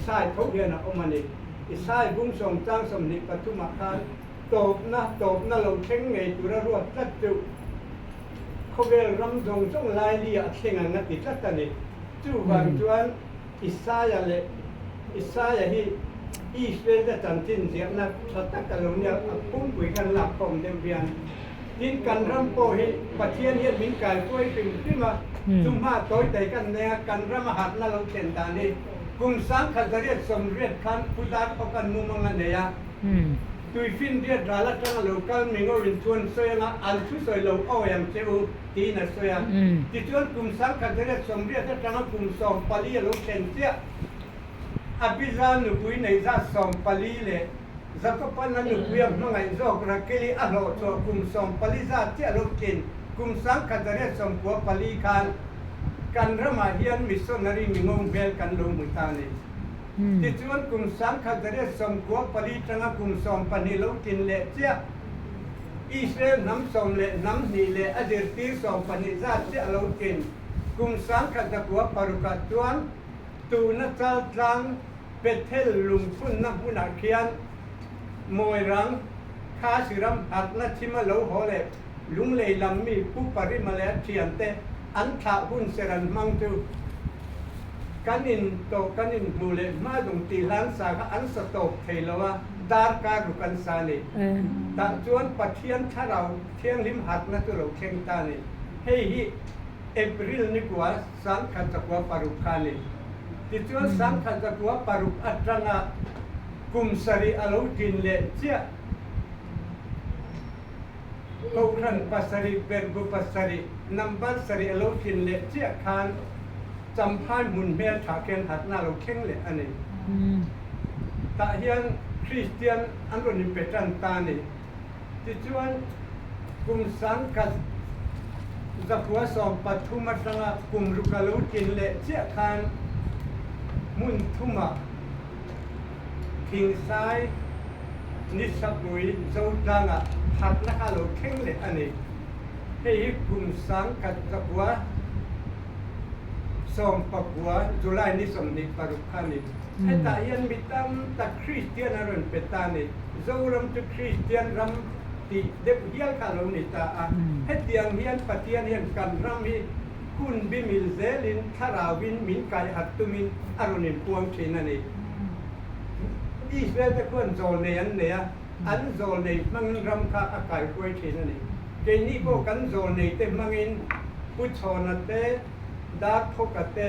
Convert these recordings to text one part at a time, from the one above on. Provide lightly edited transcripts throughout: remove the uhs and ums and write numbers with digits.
Isai tho hian a awm a ni. Isai bung sawm chang 23 ah khan tawpna tawpna lo thleng ngei tura ruat tlat chu khawvel ram zawng zawng laili ah a thleng ang a ti tlat a ni. Chuvang chuan Isaia leh Isaia hi Israel te chanchin ziahna tha tak a lo nia, a pumpui khan lak khawm deuh hian. Tin, kan ram pawh hi Pathian hian min kaihruai hrim hrim a, chu hma tawi tai kan nei a, kan rama harhna lo thlen dan hi kum 1880 khan Pudar Khawkan mumang a nei a, Tuifinriat ral atanga lo kal mingoin chuan sawi anga an thusawi lo awi ang che u tiin a sawi a. Tichuan kum 1880 atanga kum 14 a lo thlen chiah. Abija nupui nei zat 14 leh Jakoban a nupui a hmangaih zawk Rakeli a hlawhchhuah kum 14 zat chiah a lo tlin kum 1994 khan kan ramah hian missionary mingo hmel kan lo hmu ta a ni. Tichuan kum 1994 tanga kum 12 lo tlin leh chiah Israel hnam sawm leh hnam hnih leh a zirtir 12 zat chiah a lo tlin kum 1906 ah chuan Tuna chaltlang Bethel lungphunna hmunah khian Mawirang, Khasi ram harhna thim a lo haw leh Lunglei lam mi Pu Parima leh a thiante an thlah hun ser an hmang chu kan in tawh kan in hmu leh hma lung tih hlan sa kha an sa tawp thei lo a, darkar ruk an sa a ni. Tah chuan Pathian thlarau thianghlim harhna chu lo thleng ta a ni. Hei hi April ni kua 1906 kha a ni. Tichuan 1906 atanga kum sarih a lo tlin leh chiah. Kohhran pasarih, berhbu pasarih, number sarih a lo tlin leh chiah khan Champhai hmun hmel tha khian hatna a lo thleng leh a ni. Tah hian Kristian an rawn inpe tan ta a ni. Tichuan, kum 1913 atanga kum ruk a lo tlin leh chiah khan hmun thumah Thingsai Nisapui Zotlangah harhna kha a lo thleng leh a ni. Hei hi kum 1919 July ni 26 kha a ni. Hetah hian mi tam tak Kristian a rawn pe ta a ni. Zoram chu Kristian ram tih deuh hial kha a lo ni ta a. Hetiang hian Pathian hian kan ram hi hun bi mil zelin thlarauin min kaihat tumin a rawn inpuang thin a ni. Israel te khuan zawl nei an nei a, an zawl nei hmangin ram kha a kaihruai thin a ni. Keini pawh kan zawl nei te hmangin Pu Chhawna te, Darthawka te,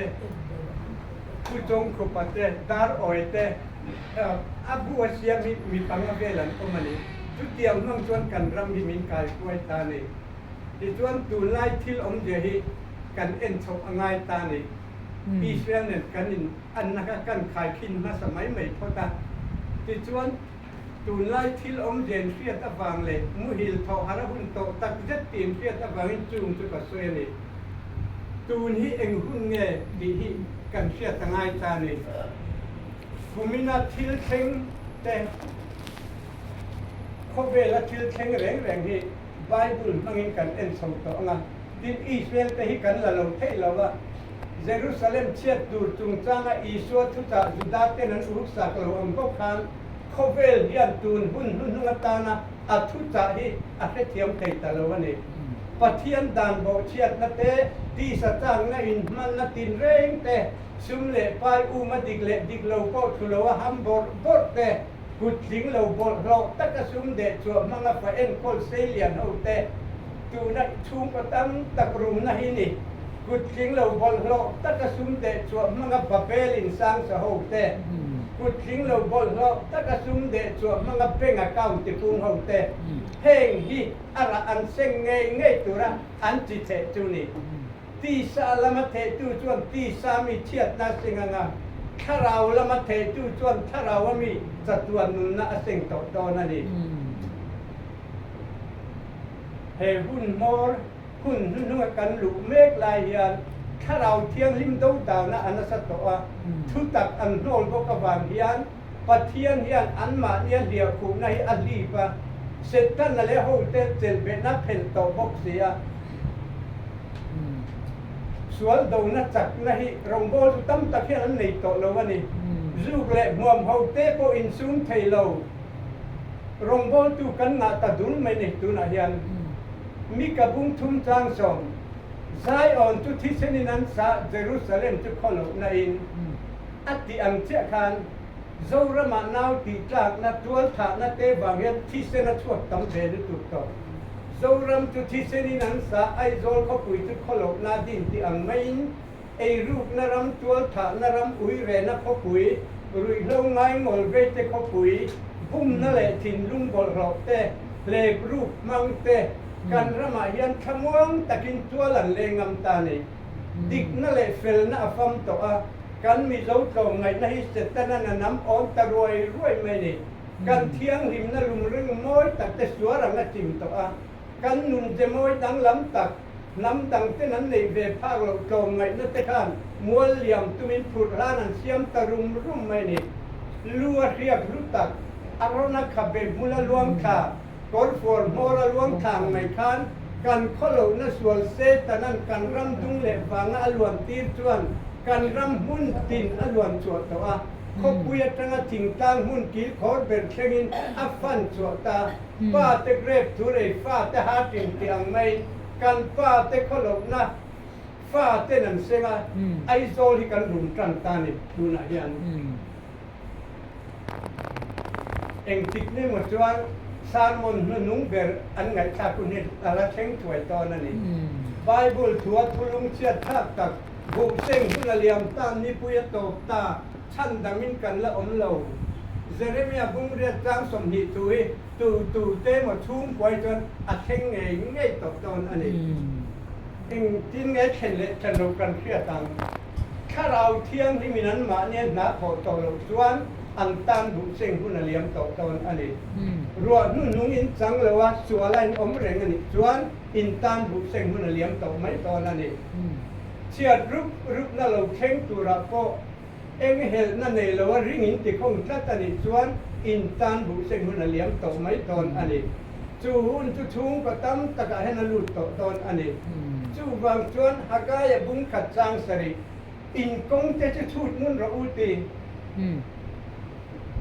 Pu Chawngkhupa te, Darawi te, a bu a siam hi mi panga vel an awm a ni. Chutiang hmang chuan kan ram hi min kaihruai ta a ni. Tichuan tunlai thil awmzia hi kan en chhoh a ngai ta a ni. Israel nen kan in anna kha kan khaikhin hmasa mai mai phawt a. Tichuan tunlai thil awmzia in hriat avang leh muhil thawh har a hun tawh tak zet tih in hriat avangin chung chu ka sawi a ni. Tun hi eng hun nge tih hi kan hriat a ngai ta a ni. Kumina thil thleng te, khawvela thil thleng reng reng hi Bible hmangin kan en chho tawh ang a, tin Israel te hi kan la lo theih lo a. Jerusalem chhiat tur chungchanga Isua thuchah Juda ten an urhsak lo ang bawk khan khawvel hian tun hun hnuhnung atana a thuchah hi a hrethiam thei ta lo a ni. Pathian dan bawhchhiatna te, tisa changna inhmanna tinreng te, sum leh pai uma dik leh dik lo pawh thlu lo a ham bawrh bawrh te, kut tling lo bawlhhlawh taka sum deh chhuah hmanga fa enkawl sei lian ho te, tuna chhungkaw tam tak rumna hi ni. Kut tling lo bawlhhlawh taka sum deh chhuah hmanga Babel in sangsa ho te, kut tling lo bawlhhlawh taka sum deh chhuah hmanga bank account tipung ho te, heng hi a rah an seng ngei ngei tura an chi cheh chu ni. Tisa lama thehtu chuan tisa mi chhiatna a seng anga, thlarau lama thehtu chuan thlarau a mi chatuan nunna a seng tawh dawn a ni. He hun hmawr hun hnuhnunga kan luh mek lai hian thlarau thianghlim do dana a nasa tawh a, thutak an hnawl bawk avang hian Pathian hian anmahnia hliahkhuhna hi a hlip a, Setana leh hote chelhbehna phelh tawh bawk si a. Sual dona chakna hi rawngbawltu tam tak hian an nei tawh lo a ni. Zuk leh hmuam ho te pawh insum thei lo. Rawngbawltu kan ngah ta dul mai ni tunah hian. Mika bung thum chang sawm, Zion chu thisenin an sa, Jerusalem chu khaw lohna in a tih ang chiah khan Zoramah nau tih tlakna, tual thahna te vang hian thisen a chhuak tam ve lutuk tawh. Zoram chu thisenin an sa, Aizawl khawpui chu khaw lohna din tih ang maiin Eirukna ram, tualthahna ram, uirehna khawpui, ruihhlo ngaingawl veite khawpui, bumna leh thinlung bawlhhlawh te, hlep ruk hmang te, kan ramah hian thlamuang takin tual an leng ngam ta ni. Dikna leh felna a fam tawh a, kan Mizo tlawmngaihna hi Setana'n a nam awn ta ruai ruai mai ni. Kan thianghlimna lumring mawi tak te suar ang a chim tawh a, Kan nun che mawi danglam tak, hnam dang ten an neih ve phak loh tlawmngaihna te khan mual liam tumin phurh hlan an siam ta rum rum mai ni. Lu a hriak hlu tak, a rawn a khabe hmul a luang thla, kawrfuar hmawr a luang thla ang mai khan kan khawlohna sual Setanan kan ram dung leh vanga a luan tir chuan kan ram hmun tin a luan chhuah tawh a, khawpui atanga thingtlang hmun kilkhawr ber thlengin a fan chhuah ta. Pa te grape thur ei fa te ha tin tih ang mai kan pa te khawlohna fa ten an seng a, Aizawl hi kan rum tan ta ni tunah hian engtik ni maw chuan sermon hnuhnung ber an ngaihthlak hun hi a la thleng thuai dawn a ni. Bible thua thulung chhiat thlak tak buhseng hun a liam tan nipui a tawp ta. Chhan dangin kan la awm lo. Jeremia bungriat tlang 20 thu hi tu tu te emaw chhungkuai chuan a thleng ngei ngei tawh dawn a ni. Engtin nge thlen leh thlen lo kan hriat ang? Thlarau Thianghlimin anmahnia hna thawh tawh loh chuan an tan duh seng hun a liam tawh dawn a ni. Ruah hnuhnung in chang lo a, suala in awm reng a nih chuan in tan duh seng hun a liam tawh mai dawn a ni. Chhiat rup rupna lo thleng turah pawh Eng helhna nei lo a ring in tikhawng tlat a nih chuan in tan buhseng hun a liam tawh mai dawn a ni. Chu hun chu chhungkaw tam takah hian a lut tawh dawn a ni. Chuvang chuan Hagaia bung khat chang sarih, In kawng te chu chhut ngun rawh u ti.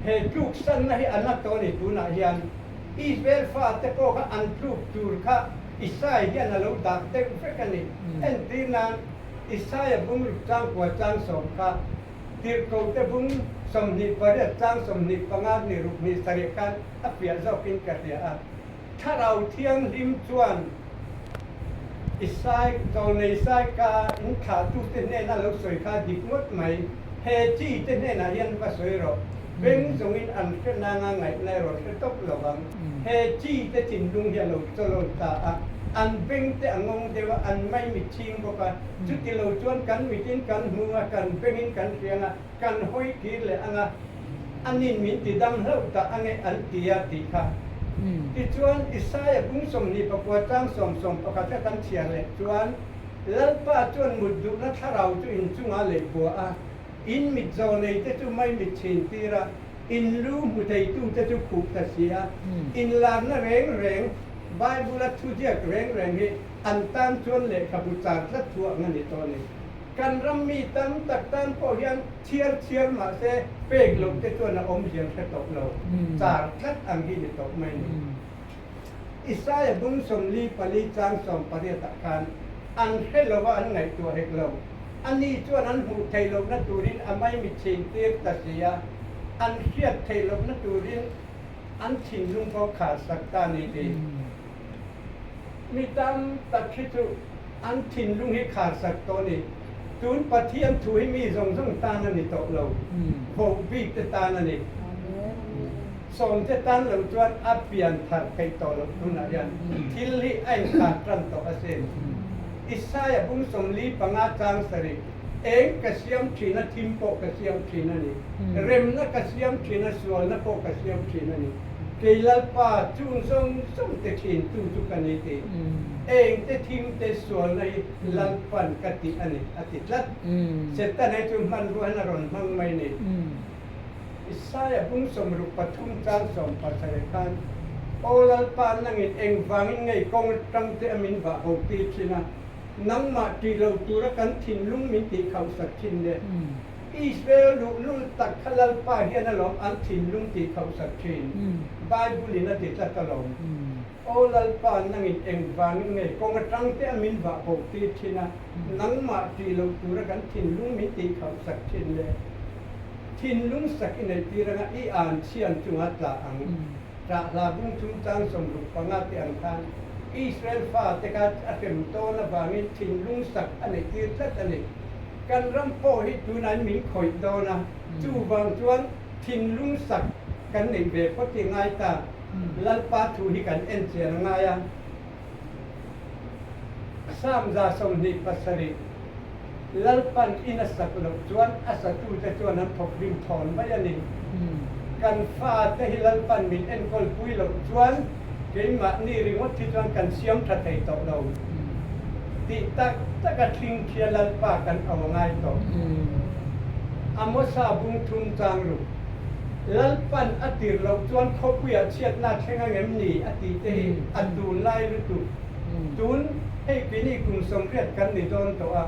He tluk sanna hi a na tawh a ni tunah hian. Israel fate pawh kha an tluk tur kha Isai hian a lo dah deuh vek a ni. Entir nan. Isaiah bung ruk tlangkua tlang sawm kha Tirhkohte bung 28 tlang 25 ni ruk ni sarih khan a piah zawkin ka hria a. Thlarau Thianghlim chuan Isai, Zawlnei Isai ka in thlahtute hnena lo sawi kha dik ngawt mai. He chi te hnenah hian va sawi rawh. Beng zawngin an hre nanga ngaihna erawh hre tawp lo vang. He chi te thinlung hi a lo chawlawl ta a, an beng te a ngawng deuh a, an maimit chhing bawk a. Chuti lo chuan kan mitin kan hmu a, kan bengin kan hriang a, kan hawi kir leh ang a, anin min ti dam hlauh ta ange an ti a tih kha. Tichuan, Isaia bung 29 chang 11 kha kan chhiar leh chuan, Lalpa chuan mut duhna thlarau chu inchungah leh bua a, In mit zawnei te chu mai mit chhin tir a, in lu hmu theitu te chu khuh ta si a. Inlarna reng reng, Bible-a thuziak reng reng hi an tan chuan lehkhabu char tlat thu ang a ni tawh a ni. Kan ram mi tam tak tan pawh hian chhiar chhiar mah se pek loh te chuan a awmzia hre tawh lo, char tlat ang hi ni tawh mai ni. Isaia bung 44 chang 18 ah khan an hre lo a, an ngaihtuah hek lo. Ani chuan an hmuh theih lohna turin a maimit chhin tir ta si a, an hriat theih lohna turin an thinlung pawh khar sak ta a ni ti. Mi tam tak hi chu an thinlung hi khar sak tawh a ni. Tun Pathian thu hi mi zawng zawng tan a ni tawh lo, voh bik te tan a ni. Sawmte tan lo chuan a pian thar theih tawh loh tunah hian thil hi a inkhar tan tawh asin. Isaia bung 45 chang sarih, Eng ka siam thin a, thim pawh ka siam thin a ni. Remna ka siam thin a, sualna pawh ka siam thin a ni. Kei Lalpa, chung zawng zawng te thin tu chu ka ni ti. Eng te thim te sualna hi Lalpan ka tih a ni, a ti tlat. Setana hi chu hmanrua hian a rawn hmang mai ni. Isaia bung 63 chang 17 khan, Aw Lalpa, nangin engvangin ngei kawng atang te a min vah ho tir thin a, nangmah tih lo tura kan thinlung min tih khauh sak thin le. Israel luhlul tak kha Lalpa hian alawm an thinlung tih khauhsak thin. Bible-in a ti tlat alawm. Aw Lalpa, nangin engvangin nge kawng atang te a min vah bo tir thin a, nangmah tih loh tura kan thinlung min tih khauhsak thin le? Thinlung sak i neih tir anga i an chhian chunga tla ang. Ṭah hla bung chungchang 65 te ang khan Israel fate kha a hrem tawn avangin thinlung sak a neih tir tlat a ni. Kan ram pawh hi tunain min khawih dawn a, chuvang chuan thinlung sak kan neih ve phawt hi ngai ta. Lalpa thu hi kan en chian a ngai a. Psalm 27, Lalpan in a sak loh chuan a satute chuan an thawk rim thawn mai a ni. Kan fate hi Lalpan min enkawl pui loh chuan keimahni ringawt hi chuan kan siam tha thei tawh lo. Tih tak tak a thling thia Lalpa kan au a ngai tawh. Amosa bung thum chang ruk. Lalpan a tir loh chuan khawpuiah chhiatna thleng a ngem ni a tih te hi a tunlai lutuk. Tun hei kini kum 80 kan ni dawn tawh a,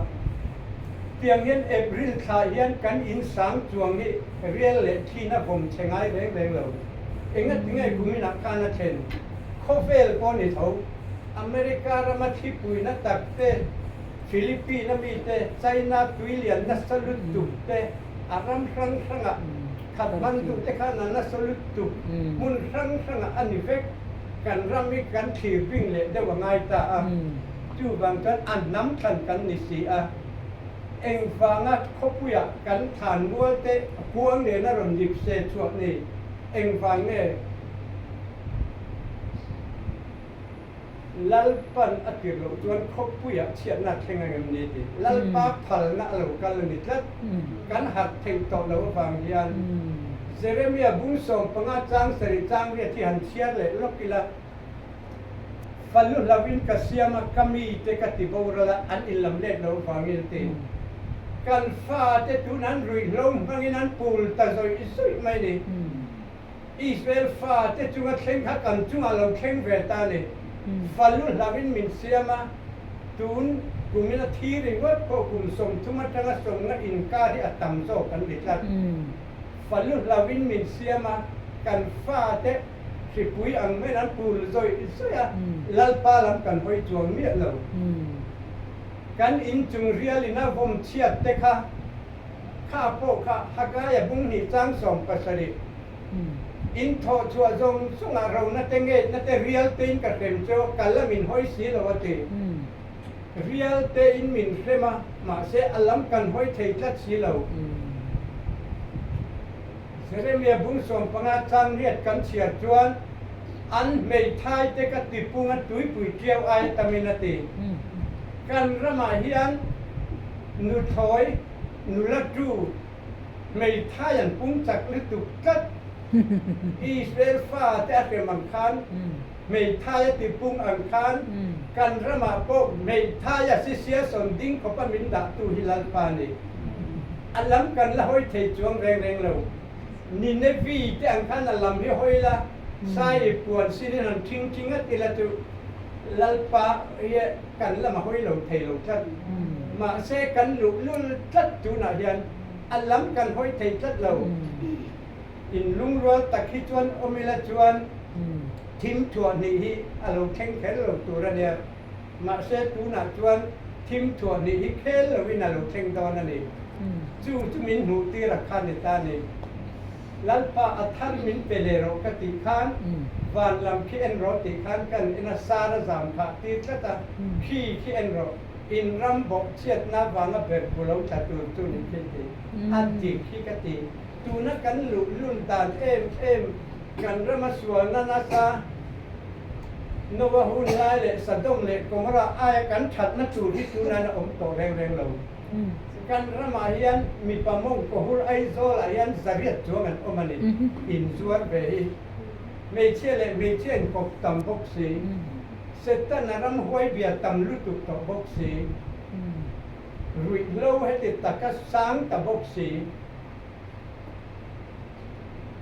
tiang hian April thla hian kan in sang chuang hi rial leh thin a vawm chhe ngai reng reng lo. Engati nge kuminah khan a thlen? Khawvel pawh ni tho. America rama thlipuina tak te, Philippine a mi te, China tuilian nasa lutuk te, a ram hrang hrangah khat hman duh te khan a nasa lutuk hmun hrang hrangah a ni vek. Kan ram hi kan thlir bing leh deuh a ngai ta a, chuvang chuan a hnam thlan kan ni si a. Engvanga khawpuiah kan thlan mual te kuang nena rawn dip se chhuak ni? Engvang nge? Lalpan a tir loh chuan khawpuiah chhiatna a thleng ang em ni tih Lalpa phalna a lo kal a ni tlat. Kan harh theih tawh loh avang hian Jeremia bung 15 chang sarih chang riat hi han chhiar leh lawk ila, Falu hlauhin ka siam a, ka mite ka ti boral a, an inlam let loh avangin a ti. Kan fate tun an ruihhlo hmangin an pul ta zawih zawih mai ni. Israel fate chunga thleng kha kan chungah lo thleng ve ta a ni. Falu hlauhin min siam a, tun kumin a thi ringawt pawh kum 30 atanga 50 inkar hi a tam zawk kan ti tlat. Falu hlauhin min siam a, kan fate hripui ang maiin an pul zawih zawih a, Lalpa lam kan hawi chuang miah lo. Kan inchung rialin a vawm chhiat te kha Kha pawh kha Hagaia bung hnih chang 17 in thawh chhuah zawng zawngah rona te ngeihna te rial tein ka hrem cheu a, kal a min hawi si lo a ti. Rial tein min hrem a, mahse a lam kan hawi thei tlat si lo. Jeremia bung 15 chang riat kan chhiar chuan an hmeithai te ka tipung a tuipui tiau ai tamin a ti. Kan ramah hian nuthlawi, nula tu, hmeithai an pung chak lutuk tlat. Israel fate a hrem ang khan, hmeithai a tipung ang khan kan ramah pawh hmeithai a sisia sawn ding khawpa min dahtu hi Lalpa a ni. A lam kan la hawi thei chuang reng reng lo. Ninevi te ang khan a lam hi hawi la, sai i puan sin in han thing thing ngat ila chu Lalpa hi kan lam a hawi lo thei lo tlat. Mahse kan luhlul tlat tunah hian a lam kan hawi thei tlat lo. In lungrual tak hi chuan awm ila chuan thim thuah hnih hi a lo thleng kher lo tur a nia. Mahse tunah chuan thim thuah hnih hi khel loin a lo thleng dawn a ni. Chu chu min hmuh tir a kha ni ta ni. Lalpa a thar min pe leh rawh ka tih khan van lam khi en rawh tih khan kan en a sar a zam phah tir tlat a, khi khi en rawh in ram bawk chhiatna vanga ber bu lo tla tur chu ni khi ti a dik hi ka ti. Tuna kan luh lun dan em em kan rama sualna nasa Noah hun lai leh Sodom leh Gomorrah aia kan thatna tur hi tunain a awm tawh reng reng lo. Kan ramah hian mipa mawng kawhur Aizawlah hian zariat chuang an awm a ni. Inzuar ve hi hmeichhia leh hmeichhia inkawp tam bawk si, Setana ramhuai bia tam lutuk tawh bawk si, ruihhlo heti taka sang ta bawk si.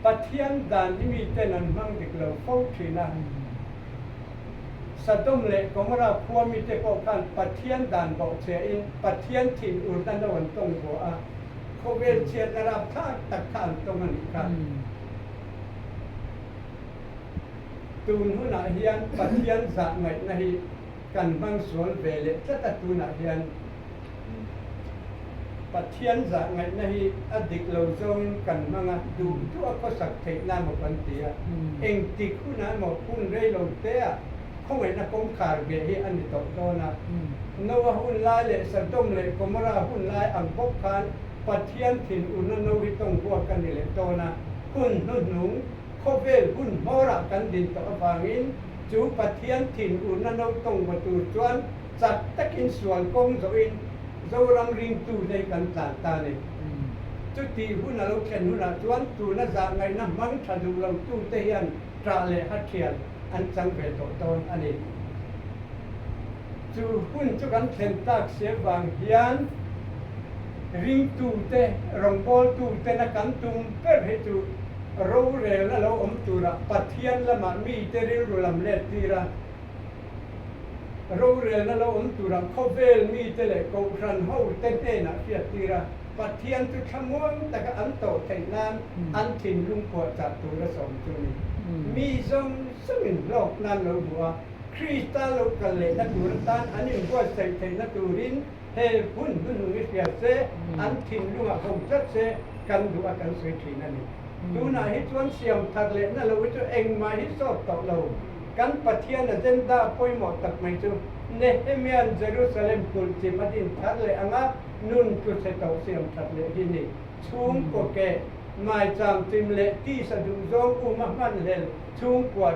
Pathian dan hi miten an hmang dik lo fo thin a. Sodom leh Gomorrah khua mite pawh khan Pathian dan bawhchhiahin Pathian thinurna no an tawng vuah a. Khawvel chhiatna rapthlak tak kha an tawng a nih kha. Tun hunah hian Pathian zah ngaihna hi kan hmang sual ve leh tlat a, tunah hian Pathian zah ngaihna hi a dik lo zawngin kan hmang a, duh duh a khawsak theih na emaw kan ti a, engtik hunah emaw hun rei lo te ah khawngaihna kawngkhar ve hi a ni tawh dawn a. Noa hun lai leh Sodom leh Gomorrah hun lai ang bawk khan Pathian thinurna no hi tawng buak a ni leh dawn a, hun hnuhnung khawvel hun hmawrah kan din tawh avangin chu Pathian thinurna no tawng va tur chuan chak takin sual kawng zawhin Zoram ringtu hlei kan tlan ta a ni. Chutih hun a lo thlen hunah chuan tuna zah ngaihna hmang tha duh lo tute hian ṭah leh hathial an chang ve tawh dawn a ni. Chu hun chu kan thlen tak si avang hian ringtute, rawngbawltutena kan tum ber hi chu rorelna lo awm turah Pathian lamah mite rilru lam let tir a, Rorelna lo awm turah khawvel mite leh kohhran hote hnenah hriat tir a, Pathian chu thlamuang taka an tawh theih nan an thinlung puahchah tur a sawm chu a ni. Mi zawng zawngin hlawk nan lo hmu a, Krista lo kal lehna tur atan an inbuatsaih theihna turin he hun hnuhnung i hria se, an thinlungah ho tlat se kan duh a kan sawi thin a ni. Tunah hi chuan siam thar lehna lo hi chu engmah hi sawt tawh lo. Kan Pathian agenda pawimawh tak mai chu Nehemia'n Jerusalem kulh chim a din thar leh anga nun tlu chhe tawh siam that leh hi ni. Chhungkaw keh, maicham chim leh tisa duhzawng um a hman hlel chhungkua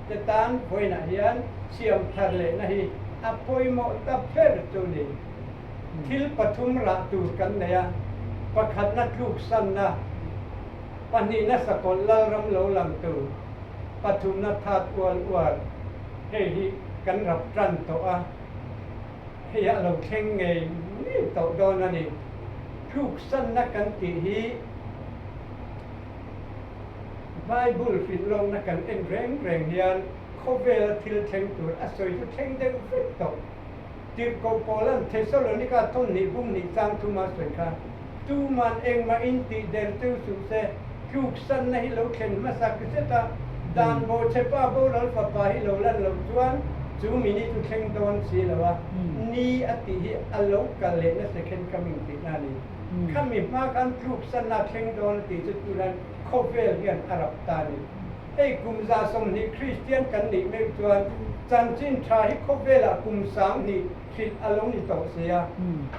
te tan vawiinah hian siam thar lehna hi a pawimawh ta ber chu ni. Thil pathum rah tur kan nei a, pakhatna tluksanna, pahnihna sakawlh lalram lo lang tur, Pathumna that ual ual, hei hi kan rap tan tawh a, hei a lo thleng ngei ngei tawh dawn a ni. Tluksanna kan tih hi Bible hrilhlawkna kan en reng reng hian khawvela thil thleng tur a sawi chu thleng deuh vek tawh. Tirhkoh Paula'n Thesalonika thawmhnih bumhnih chang thuma sawi kha, Tuman engmah in tih der cheu suh se, tluksanna hi lo thlen hmasak zet a, dan bawhchhepa boral fapa hi lo lan loh chuan chu mini chu thleng dawn si lo a, ni a tih hi a lo kal lehna second coming tihna a ni. Khami hma khan tluksanna thleng dawn a tih chu tunah khawvel hian a rap ta a ni. Hei kum 120 Kristian kan nih meuh chuan chanchin tha hi khawvelah kum 2000 hrilh a lo ni tawh si a.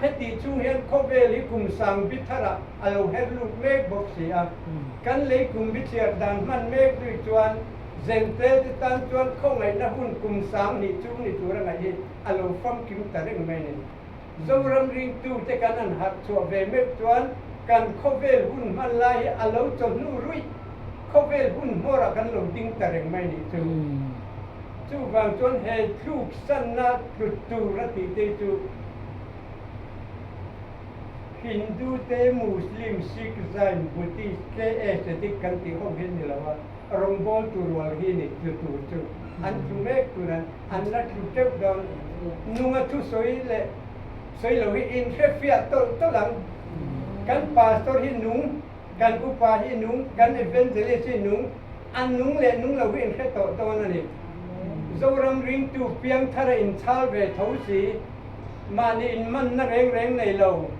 Heti chung hian khawvel hi kum sang bi tharah a lo her lut mek bawk si a. Kan lei kum bi chhiar dan hman mek zui chuan Zentel te tan chuan khawngaihna hun kum 2000 chung ni tur a ngaih hi a lo famkim ta reng mai a ni. Zoram ringtute kan han harh chhuah ve meuh chuan kan khawvel hun hman lai hi a lo chawhnu ruih, khawvel hun hmawrah kan lo ding ta reng mai nih chu. Chuvang chuan he thluk sanna tlut tur a tih te chu Hindu te, Muslim, Sikh, Jain, Buddhist, KS te dik kan tih ho hi ni lo a, rawngbawltu rual hi ni tlu tur chu an tlu mek tur an an la tlu teuh dawn. Nunga thusawi leh sawi lo hi inhrefiah tawlh tawlh ang. Kan pastor hi nung, kan upa hi nung, kan evangelist hi nung, a nung leh nung lo hi inhre tawh dawn a ni. Zoram ringtu piangthara inchhal ve tho si, mahni inmanna reng reng nei lo,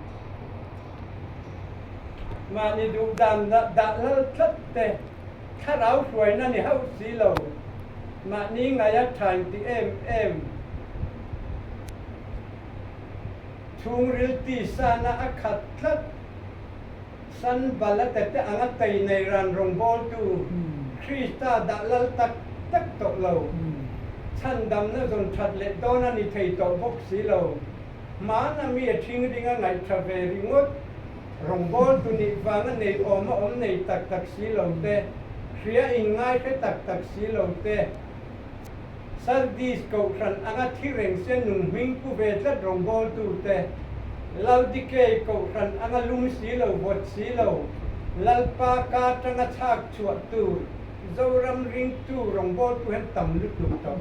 mahni duhdan dah lal tlat te, thlarau hruaina ni hauh si lo, mahni ngaia tha inti em em, chhungril tisana a khat tlat, Sanbalata te anga tei nei ran rawngbawltu Krista dah lal tak tak tawh lo, chhandamna zawn that leh dawn a ni thei tawh bawk si lo. Hmana mi a ṭhing ringa ngaihṭha ve ringawt, rawngbawltu nih vanga nei awm a awm nei tak tak si lo te, hria in ngai hre tak tak si lo te, Sardis kohhran anga thi reng sia nung hming pu ve tlat rawngbawltu te, Laodikei kohhran anga lum si lo vawt si lo, Lalpa ka aṭanga chhak chhuah tur Zoram ringtu rawngbawltu hian tam lutuk tawh.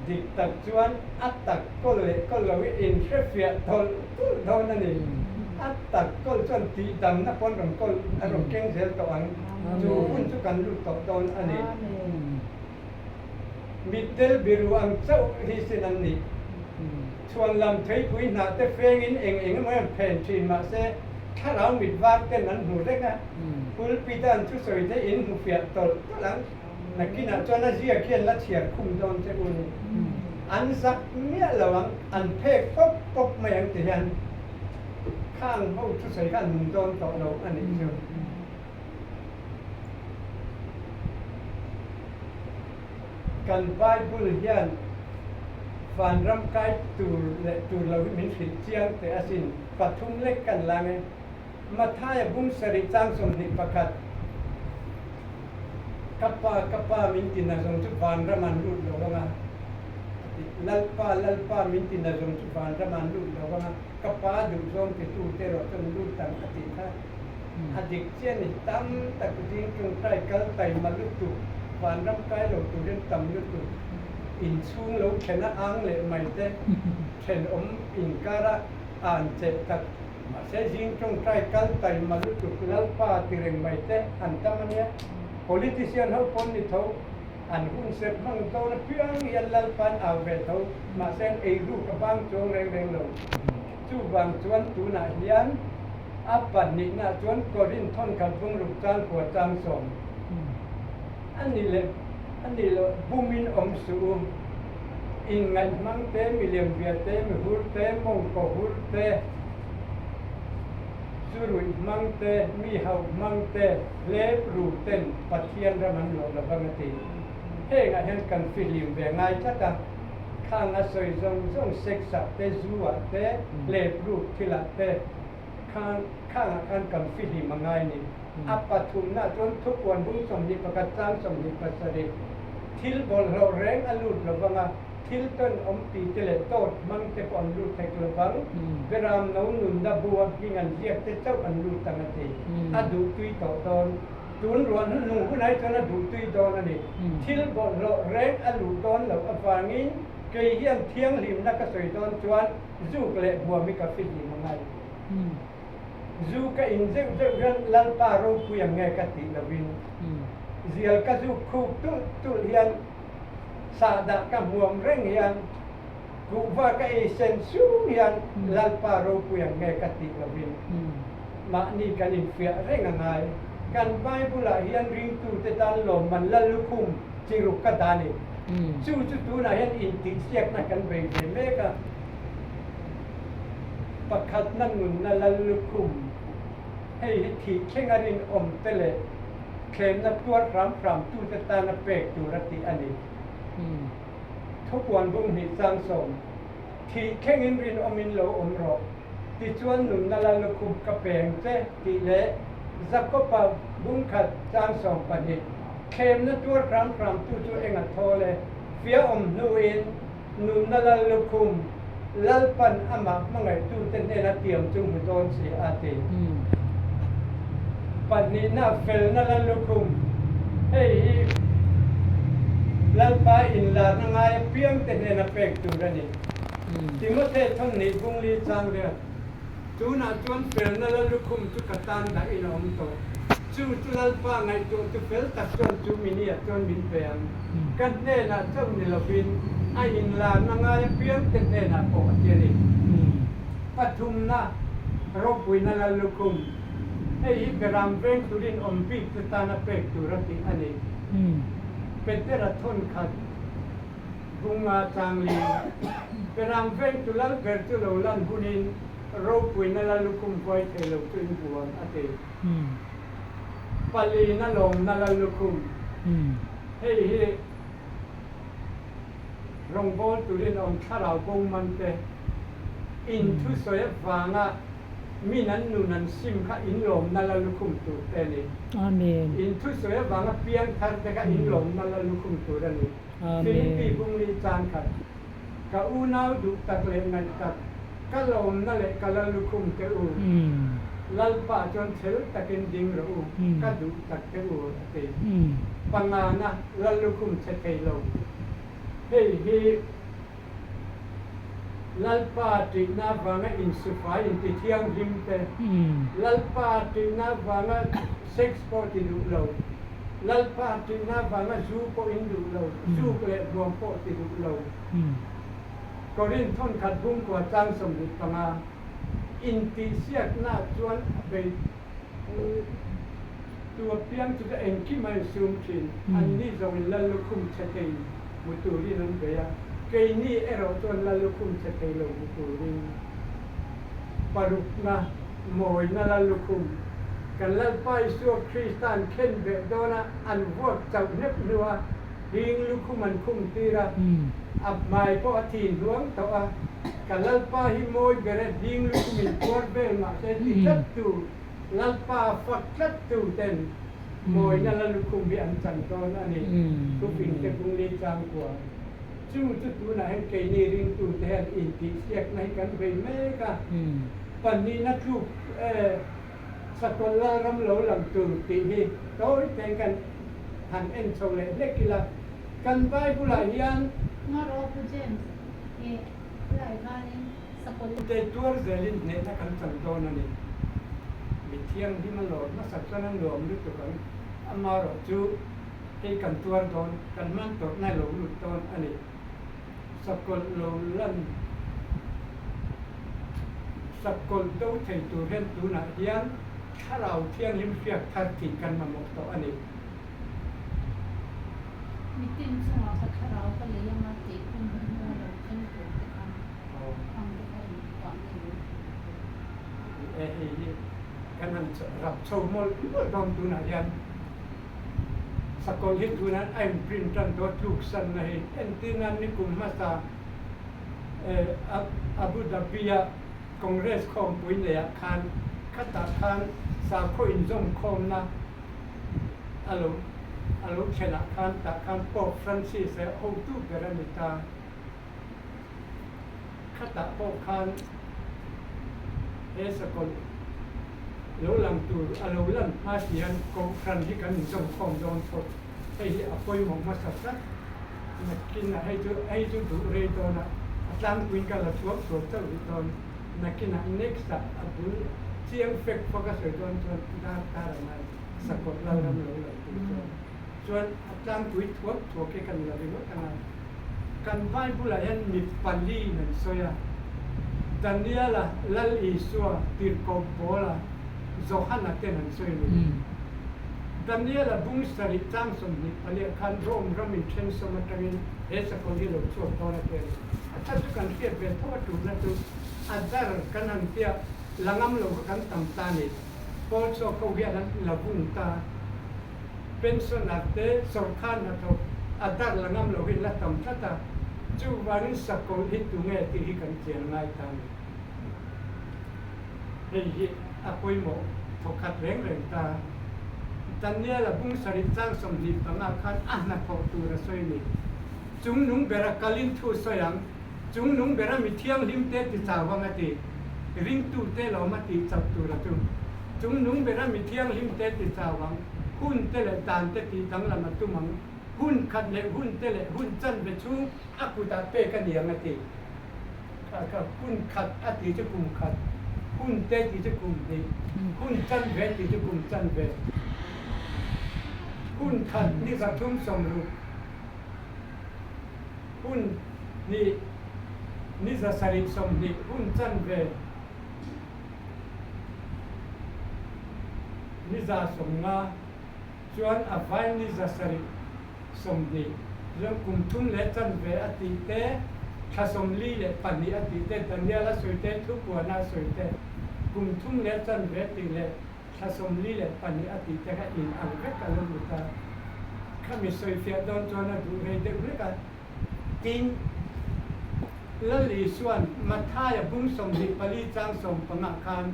Dik tak chuan a tak kawl leh kawl lo hi inhrefiah tawlh tulh dawn a ni. A tak kawl chuan tihdamna pawn rawn kawl a rawn keng zel tawh ang. Chu hun chu kan lut tawh dawn a ni. Mitdel biru ang chauh hi sin an nih. Chhuan lam theipui hnah te fengin eng eng emaw hian phen thin mahse thlarau mit var ten an hmu reng a, pulpit a an thusawi te in hmu fiah tawlh tawlh ang. Nakinah chuan a ziak hian la chhiar khum dawn che u ni. An zak miah lo ang, an phek pawp pawp mai ang ti hian khang ho thusawi kha an nung dawn tawh lo a nih chu. Kan Bible hian vanram kai tur leh tur lo hi min hrilh chiang teh asin, pathum lek kan lang e. Mathaia bung sarih chang 21, Ka pa, ka pa min ti nazawng chu vanram an lut lo vang a, a ti. Lalpa, Lalpa min ti nazawng chu vanram an lut lo vang a, ka pa duhzawng titute erawh chuan lut ang a tih kha a dik chiah a ni. Tam tak zing tawngtai kal taima lutuk, vanram kai lo turin tam lutuk, inchhung lo thlen a ang leh mai te, thenawm inkara an cheh tak. Mahse zing tawngtai kal taima lutuk Lalpa ti reng mai te an tam a nia. Politician ho pawn ni tho, an hun serh hmang dawn apiang hian Lalpa an au ve tho, mahse an ei ruk a bang chuang reng reng lo. Chuvang chuan tunah hian a pahnihnaah chuan Korinth thawnkhat bungruk chang kua chang sawm a ni leh a nih loh bumin awm suh u. Inngaih hmang te, miliam bia te, mihur te, mawngkaw hur te, zu ruih hmang te, mi hauh hmang te, hlep ru ten Pathian ram an luah lo vang a ti. Hengah hian kan fihlim ve ngai tlat a, khang a sawi zawng zawng sex ah te, zu ah te, hlep ruk thil ah te, khang khangah khan kan fihlim a ngai ni. A pathumna chuan thupuan bung 21 chang 27 thil bawlhhlawh reng a lut lo vang a, thil tawn awm ti te leh dawt hmang te pawh an lut thek lo vang, Beram no nunna bua hming an ziak te chauh an lut ang a ti. A duh tui tawh dawn. Tun ruah hnuhnung hunai chuan a duh tui dawn a ni. Thil bawlhhlawh reng a luh dawn loh avangin kei hian thianghlimna ka sawi dawn chuan zuk leh buam hi ka fihlim a ngai. Zu ka in zeuh zeuh hian Lalpa ropui ang nge ka tih lovin zial ka zuk khuk tulh tulh hian sahdah ka hmuam reng hian kuhva ka ei sen sung hian Lalpa ropui ang nge ka tih lovin mahni kan infiah reng a ngai. Kan Bible-ah hian ringtute tan lawmman Lallukhum chi ruk ka dah a ni. Chu chu tunah hian intihsiakna kan bei ve mek a. Pakhatna nunna lal lukhum, hei hi thih thleng a rinawm te leh thlemna tuar hram hram tute tana pek tur a tih a ni. Thupuan bung hnih chang sawm, Thih thlengin rinawmin lo awm rawh, tichuan nunna lal lukhum ka peng che tih leh Jakoba bung khat chang 12, Thlemna tuar hram hram tu chu enga thawl e, fiahawm hnuin, Nunna lal lukhum, Lalpan amah hmangaihtute hnena tiam chu hmu dawn si a ti. Pahnihna felna lal lukhum, Hei hi Lalpa inlarna ngai apiangte hnena pek tur a ni. Timothe thawmhnih bungli chang riat, Tunah chuan felna lal lukhum chu ka tan dahin a awm tawh. Chu chu Lalpa ngaihtuah chu fel tak chuan chu mini ah chuan min pe ang. Ka hnenah chauh ni lovin a inlarna ngai apiangte hnenah pawh a ti a ni. Pathumna, ropuina lal lukhum, Hei hi Beram veng turin awm bik te tana pek tur a tih a ni. Petera thawnkhat bunga changli, Beram vengtu lal ber chu lo lan hunin ropuina lal lukhum huai thei lo chu in hmu ang a ti. Palina lawmna lal lukhum, Hei hi rawngbâwl turin awm thlarau bo man te, in thusawi avânga min an nun an sim kha in lawmna lal lukhum tur te a ni. In thusawi avânga piang thar te kha in lawmna lal lukhum tur a ni. Philippi bungli chang khat, Ka unau duh tak leh ngaih tak, ka lawmna leh ka lal lukhum te u, Lalpa chuan chhel takin ding rawh u, ka duh tak te u, a ti. Pangana lal lukhum chhe thei lo. Hei hi Lalpa ṭihna avanga insufai intithianghlim te, Lalpa ṭihna avanga sex pawh ti duh lo, Lalpa ṭihna avanga zu pawh in duh lo, zuk leh hmuam pawh ti duh lo. Korinth thawnkhat bungkua chang 25 intihsiakna chuan a bei Tu apiang chu ka engkim a insum thin, anni zawngin Lal lukhum chhe thei hmu turin an bei a, keini erawh chuan Lal lukhum chhe thei lo hmu turin parukna, mawina Lal lukhum kan Lalpa Isua Krista an khen beh dawn a, an vuak chauh hnep hnua hing lukhum an khum tir a, a hmai pawh a thin hnuang tawh a, ka Lalpa hi mawi ber e, hing lukhumin puar vel mahse ti tlat tu. Lalpa fak tlat tu ten mawina la lukhum hi an chan dawn a ni, thufing te bungli changkua. Chu chu tunah hian keini ringtu te hian intihsiakna hi kan vei mek a, pahnihna tluk e Sakawlh Lalram lo lang tur tih hi tawi tein kan han en chho leh hlek ila, kan Bible-ah hian. Ngarawh Pu James, i lai khanin Sakawlh. Te tuar zelin hnehna kan chan dawn a ni. Mi thianghlim a lawm hmasak chuan a nuam lutuk ang. Amaherawh chu hei kan tuar dawn, kan hman tawrhna lo lut dawn a ni. Sakawlh lo lan Sakawlh do thei tur hian tunah hian thlarau thianghlim hriak thar tih kan mamawh tawh a ni. Mitin chungah ka thlarau ka lei anga tih hun hi hnu a lo thleng tur te kha ang te kha in tuah nge min hrilh tur. Ni e, hei hi kan han rap chho mawlh mawlh dawn tunah hian Sakawlh hi tunah a in print tan tawh tluk sanna hi entir nan nikum hmasa Abu Dhabi a Congress khawmpui neiah khan khatah khan sakhaw inzawmkhawmna a lo a lo thlenah khan tah khan Pope Francis a hotu ber a ni ta. Khatah pawh khan he sakawlh lo lang tur a lo lan hma si hian Kohhran hi kan inzawmkhawm dawn thawt. Hei hi a pawimawh hmasa tlat. Nakinah hei chu hei chu duh rei dawn a, a tlangpuiin ka la thuak thuak chauh rih dawn. Nakinah next ah a bul chiang fek fawk a sawi dawn chuan dar kar a ngai sakawlh lalram lo lang tur chuan chuan a tlangpui thuak thuak hi kan la ringawt ang a. Kan Bible ah hian mi pali in an sawi a, Daniela, Lal Isua, Tirhkoh Paula, Johana ten an sawi a ni. Daniela bung sarih chang 24 ah khan Rome ram in then sawm atangin he sakawlh hi lo chhuak dawn a ti a ni. A chhan chu kan hriat ve tho a tulna chu a dar kan han tia la ngam lo kha kan tam ta a ni. Paul chhuak ho hian an la vung ta. Pensioner te sawrkar hnathawk a dar la ngam lo hi la tam tlat a, chuvangin sakawlh hi tunge tih hi kan chian ngai ta a ni. Hei hi a pawimawh thawkhat reng reng ta. Daniel-a bung sarih chang 25 khan a hnathawh tur a sawi ni. Chungnung bera kalin thu sawi ang, chungnung bera mi thianghlim te ti chau ang a ti. Ringtu te lawm a tih chauh tur a chu. Chungnung bera mi thianghlim te ti chau ang, hun te leh dan te tih danglam a tum ang, hun khat leh hun te leh hun chanve chhung a kutah pek a ni ang a ti. Kha kha hun khat a tih chu kum khat, hun te tih chu kum hnih, hun chanve tih chu kum chanve. Hun khat ni 360, hun hnih ni 720, hun chanve ni 150, chuan a vai ni 720. Chuan kum thum leh chanve a tih te, thla 42 a tih te, Daniel a sawi te, Thupuana a sawi te, kum thum leh chanve tih leh thla 42 a tih te kha in ang vek a lo lut a. Khami sawifiah dawn chuan a duh rei deuh hlek a. Tin, Lal Isua'n Mathaia bung 24 chang 15 khan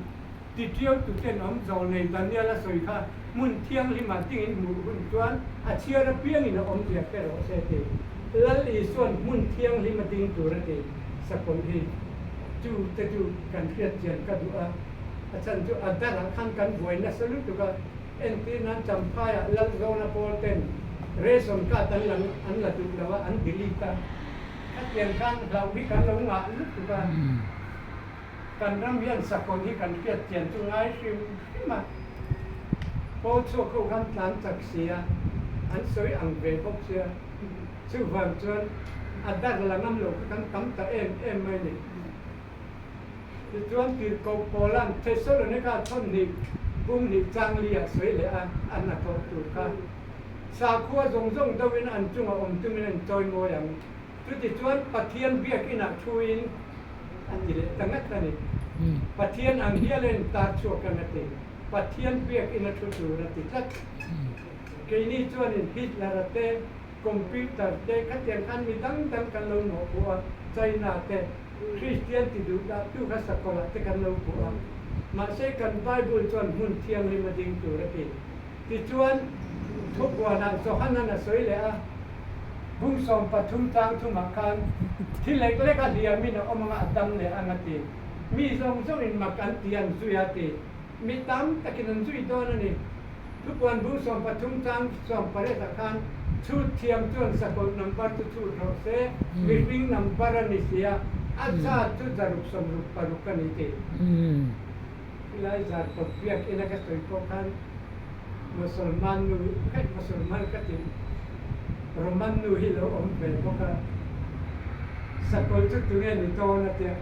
Titiau tuten awm zawlnei Daniel a sawi kha hmun thianghlimah dingin hmuh hun chuan a chhiar apiangin a awmzia hre rawh se ti. Lal Isua'n hmun thianghlim a ding tur a ti. Sakawlh hi chu te chu kan hriat chian ka duh a, a chhan chu a darah khan kan buai nasa lutuk a, entir nan Champhaiah Lalzawna pawl ten ration card an la an la duh lo a, an delete a. Khatiang khan hlauh hi kan lo ngah lutuk a, kan ram hian sakawlh hi kan hriat chian chu ngai hrim hrim a, pawl chhuak ho khan tlan chak sia, an sawi ang ve bawk sia, chuvang chuan a dar la ngam lo kha kan tam ta em em mai ni. Tichuan Tirhkoh Paula'n Thesalonika thawnhnih bumhnih changli a sawi leh a, a hnathawh tur kha sakhua zawng zawng deuhin an chunga awm tumin an chawimawi ang. Chutichuan Pathian biakinah thuin a ti leh ta ngat a ni. Pathian ang hial a intar chhuak ang a ti. Pathian biakina thu tur a ti tlat. Keini chuanin Hitler-a te, Computer te khatiang khan mi dang dang kan lo mawhpawh a, China te, Kristian ti duh dah tu kha sakawlah te kan lo puh a. Mahse kan Bible chuan hmun thianghlim a ding tur a ti. Tichuan, thupuanah Johanan a sawi leh a, Bung 13 chang thumah khan thi lek lek a hliamin a awm anga a dam leh ang a ti. Mi zawng zawngin mak an ti an zui a ti. Mi tam takin an zui dawn a ni. Thupuan bung 13 chang 18 ah khan chhut thiam chuan sakawlh number chu chhut rawh se, mihring number a ni sia, a zat chu 166 a ni ti. Khilai zar kawt biak ina ka sawi pawh khan Mosolman nu, khaih Mosolman ka ti, Roman nu hi lo awm ve bawk a, sakawlh chu tunge ni dawn a tia,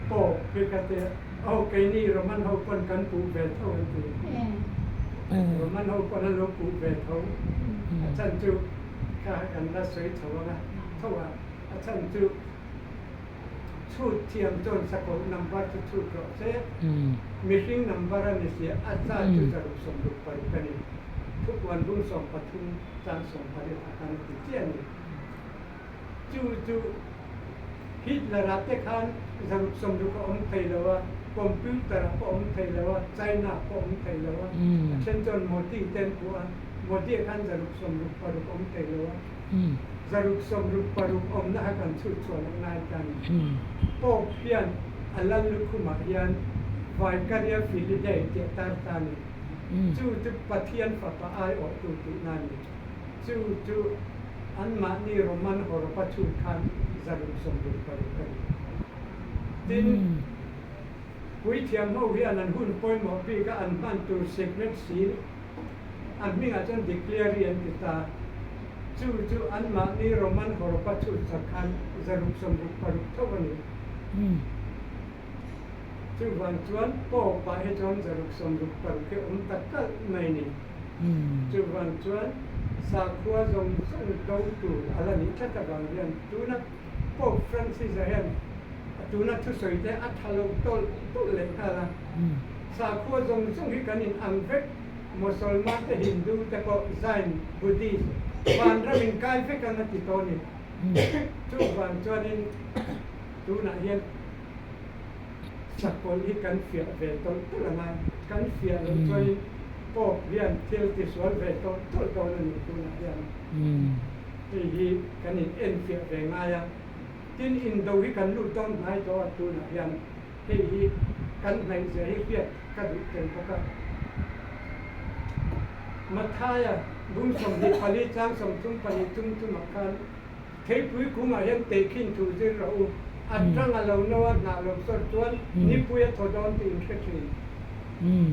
Pope hi ka tia. Aw keini Roman ho pawn kan puh ve tho an ti. Roman ho pawn an lo puh ve tho. A chhan chu kha kan la sawi chho anga tho a, a chhan chu chhut thiam chuan sakawlh number chu chhut rawh se, mihring number a ni si a, a zat chu 166 a ni. Thupuan bung 13 chang 18 ah khan a ti chiah a ni. Chu chu Hitler-a te khan 160 a awm thei lo a, computer-a pawh awm thei lo a, China pawh awm thei lo a, a then chuan Modi te an puh a, Modi-a khan 166 awm thei lo a, 166 awmna kha kan chhut chhuah loh ngai ta a ni. Pope hian a lal lukhumah hian Vicaria Filii Dei tih a tar ta a ni. Chu chu Pathian fapa aiawhtu tihna a ni. Chu chu anmahni Roman hawrawpa chhut khan 166 a ni. Tin, puithiam ho hian an hun pawimawh bika an hman tur signet seal an hmingah chuan declare an ti ta. Chu chu anmahni Roman hawrawpa chhut sak khan 166 tho a ni. Chuvang chuan Pope-ah hi chuan 166 hi awm ta kalh mai ni. Chuvang chuan sakhua zawng zawng do tur a la nih tlat avang hian tuna Pope Francis-a hian tuna thusawi te a tha lo tawlh tawlh leh nghal a. Sakhua zawng zawng hi kan in ang vek, Mosolman te, Hindu te pawh, Jain, Buddhist, vanram in kai vek ang a ti tawh a ni. Chuvang chuanin tunah hian Sakawlh hi kan fiah ve tawlh tawlh ang a, kan fiah loh chuanin Pope hian thil tisual ve tawlh tawlh dawn a ni tunah hian. Hei hi kan in enfiah ve ngai a, tin indo hi kan lut dawn hnai tawh a tunah hian hei hi kan hnaihzia hi hriat ka duh tel bawk a. Mathaia bung 24 chang 34 tum tumah khan Theipui kungah hian tehkhin thu zir rawh u, a tang a lo no a hnah lo sawr chuan nipui a thaw dawn tih in hre thin.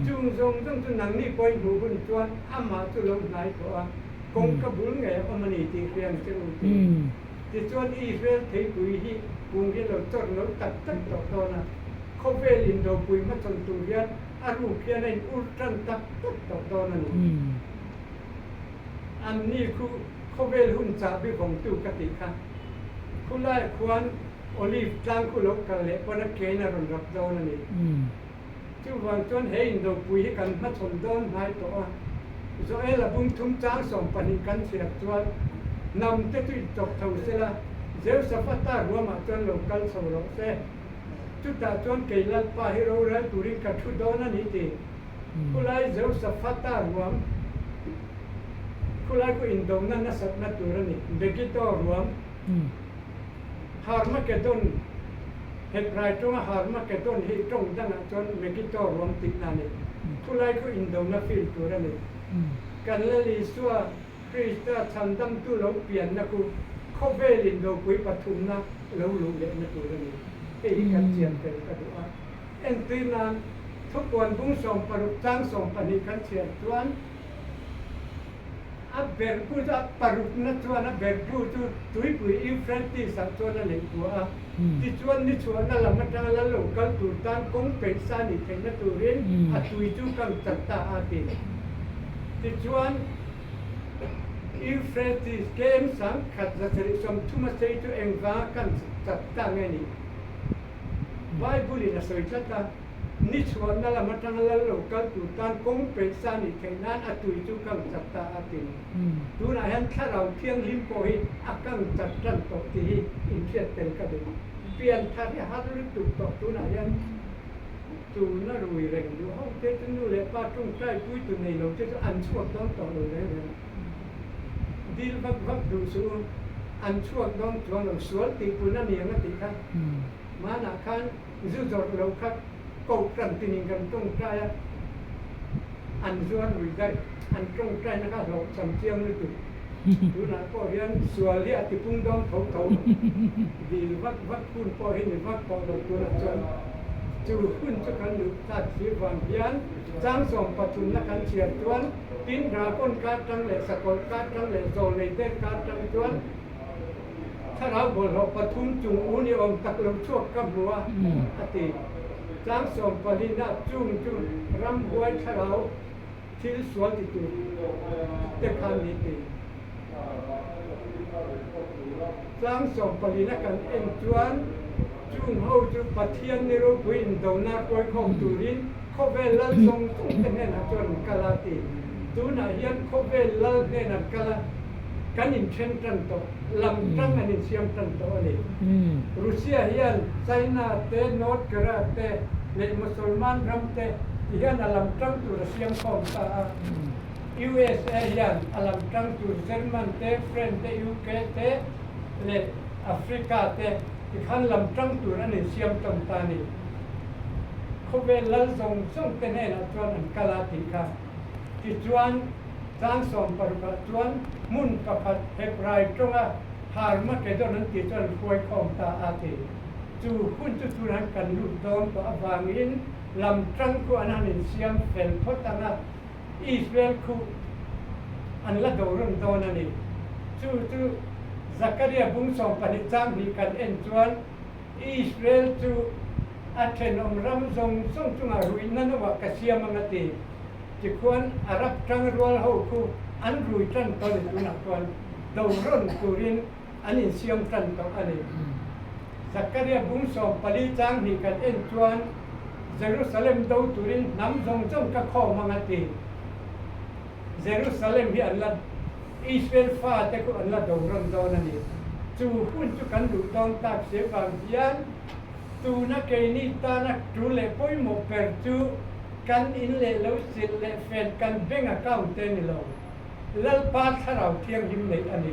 Chung zawng zawng chu nangni pawhin hmuh hun chuan amah chu lo hnai tawh a, kawngka bul ngei a awm a ni tih hria ang che u ti. Tichuan Israel theipui hi kung hi lo chawr lo tak tak tawh dawn a, khawvel indopui hmachhawn tur hian a ruk hian a in ur tan tak tak tawh dawn a ni. Anni khu khawvel hun chahbi vawngtu ka tih kha. Khulaiah khuan Olive tlang khu lo kal leh pawn a kein a rawn rap dawn a ni. Chuvang chuan he indopui hi kan hmachhawn dawn hnai tawh a. Joel a bung thum chang 12 kan chhiar chuan hnam te chu inchawp tho sela, Jehoshaphat-a ruamah chuan lo kal chho rawh se. Chutah chuan kei Lalpa hi rorel turin ka thu dawn a ni ti. Khulai Jehoshaphat-a ruam, khulai khu indona nasatna tur a ni. Megiddo ruam, Harmageddon, Hebrai tawnga Harmageddon hi tawng dangah chuan Megiddo ruam tihna a ni. Khulai khu indona field tur a ni. Kan Lal Isua Krista chhandamtu lo pianna khu. Khawvel indopui pathumna lo luh lehna tur a ni. Hei hi kan chian tel ka duh a. Entir nan, thupuan bung 16 chang 12 kan chhiar chuan a berbu chu a parukna chuan a berbu chu tuipui Euphrates ah chuan a neih buah a. Tichuan ni chhuahna lam atanga lal lo kal tur tan kawng peih sa nih theihna turin a tui chu kang chat ta a ti. Tichuan. Euphrates KM 1730 a sei chu engvanga kan chat ta nge nih? Bible in a sawi tlat a, Ni chhuahna lam atanga lal lo kal tur tan kawng peih sa nih theih nan a tui chu kang chat ta a ti. Tunah hian thlarau thianghlim pawh hi a kang chat tan tawh tih hi inhriat tel ka duh. Pian thar hi a har lutuk tawh tunah hian. Tuna rui reng duh ho te chu nu leh pa tawngtai pui tu nei lo te chu an chhuak dawn tawh lo reng reng. Dil vak vak duh suh u, an chhuak dawn chuang lo, sual tih pun a niang a tih kha. Hmanah khan zu zawrh lo kha kohhran tinin kan tawngtai a, an zuar rui daih, an tawngtaina kha hlawhchham chiang lutuk. Tunah pawh hian sual hi a tipung dawn tho tho, dil vak vak hun pawh hi ni vak tawh lo tunah chuan chu hun chu kan luh tak si vang hian chang 13na kan chhiar chuan tin dragon kar tang leh sakawlh kar tang leh zawlnei der kar tang chuan thlarau bawlhhlawh pathum chung u ni awm tak lo chhuak ka hmu a a ti. Chang 14na chung chu ramhuai thlarau Thil sual ti tur te khan ni ti. Tlang 14 a kan en chuan chung ho chu Pathian ni ropui indona hruaikhawm turin khawvel lal zawng zawng te hnenah chuan an kal a ti. Tunah hian khawvel lal hnen an kal a, kan inthen tan tawh, lam tang an insiam tan tawh a ni. Russia hian China te, North Korea te leh Musulman ram te Ti hian a lam tang tur a siam khawm ta a. USA hian a lam tang tur German te, French te, UK te leh Africa te ti khan lam tang tur an insiam tawn ta a ni. Khawvel lal zawng zawng te hnenah chuan an kal a tih kha. Tichuan, chang 16 ah chuan hmun pakhat Hebrai tawnga Harmageddon an tih chuan an hruai khawm ta a ti. Chu hun chu tunah kan lut dawn tawh avangin Lam tang khu an han insiam fel phawt ang a, Israel khu an la do rawn dawn a ni. Chu chu Zakaria bung 12 chang hnih kan en chuan Israel chu a thenawm ram zawng zawng chungah ruihna noah ka siam ang a ti. Tikhuan Arab tang rual ho khu an rui tan tawh a ni tunah chuan do rawn turin an insiam tan tawh a ni. Zakaria bung 14 chang hnih kan en chuan Jerusalem do turin hnam zawng zawng ka khawm ang a ti. Jerusalem hi an la Israel fate khu an la do rawn dawn a ni. Chu hun chu kan duh dawn tak si vang hian tuna keini tana tul leh pawimawh ber chu kan in leh lo silh leh fen kan bank account te ni lo. Lalpa Thlarau Thianghlim neih a ni.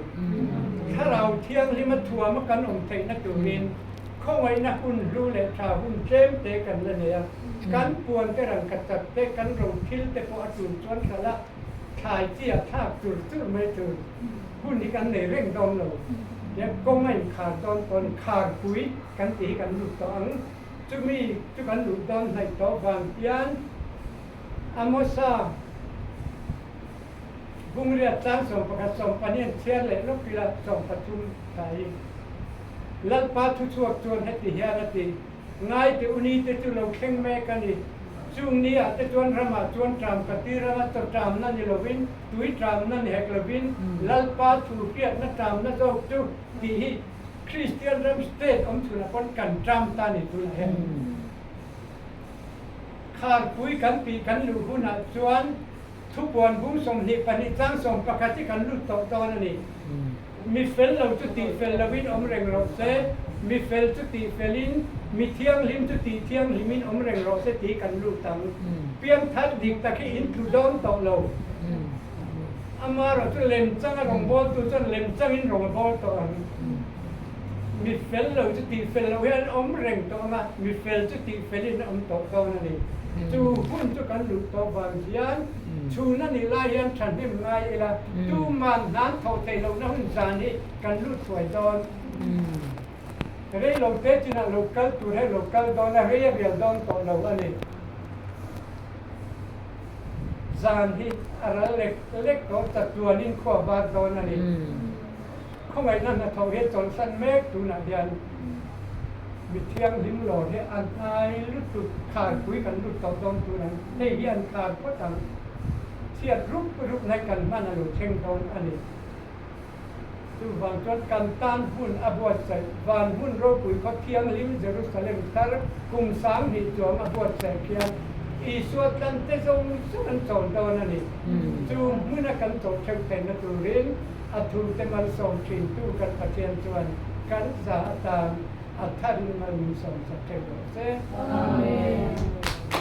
Thlarau Thianghlim a thuam a kan awm theihna turin khawngaihna hun hlu leh tha hun tlem te kan la nei a. Kan puan te rangka chat te, kan ro thil te pawh a tul chuan hralh a, thlai chi a thlak chur chur mai tur hun hi kan nei reng dawn lo. Tia kawng a inkhar dawn tawh a ni. Kharpui kan tih hi kan lut tawh ang. Chumi chu kan luh dawn hnaih tawh vang hian Amosa Bungriat tlang 11 12 an chhiar leh lawk ila 13 thai. Lalpa thuchhuak chuan heti hian a ti, Ngai te u ni te chu lo thleng mek a ni. Chung ni ah te chuan ramah chuan ṭam ka tir anga chaw ṭamna ni lovin, tui ṭamna ni hek lovin, Lalpa thu hriatna ṭamna zawk chu tih hi Kristian ram state awm chhunah pawn kan ṭam ta ni tunah hian. Kharpui kan tih kan luh hunah chuan Thupuan bung 22 chang 11 hi kan lut tawh dawn a ni. Mi fel lo chu tih fel loin awm reng rawh se, mi fel chu tih felin, mi thianghlim chu tih thianghlimin awm reng rawh se tih kan lut ang. Pianthar dik tak hi in tlu dawn tawh lo. Amaherawhchu lemchanga rawngbawltu chuan lemchangin rawn a bawl tawh ang. Mi fel lo chu tih fel loh hian an awm reng tawh ang a, mi fel chu tih felin a awm tawh dawn a ni. Chu hun chu kan luh tawh vang hian chhun a nih lai hian thahnem ngai ila, tuman hnan thawh theih lohna hun zan hi kan lut thuai dawn. Rei lo te chinah lo kal tur hi lo kal dawn a, rei a rial dawn tawh lo a ni. Zan hi a ral lek lek tawh chatuanin khua var dawn a ni. Khawngaihna hnathawh hi chawlhsan mek tunah hian mi thianghlim lawr hi a hnai lutuk kharpui kan lut tawh dawn tur ang, hei hi an khar phawt ang. Chhiat rup rup nai kan hman a lo thleng dawn a ni. Chuvang chuan kan tan hmun a buatsaih van hmun ropui khaw thianghlim Jerusalem thar kum 2000 chuang a buatsaih khian Isua tlante zawng zawng an chawl dawn a ni. Chu hmuna kan chawlh theuh theihna turin a thute malsawm thintu kan Pathian chuan kan za atan a tharin mal min sawmsak theuh rawh se. Amen.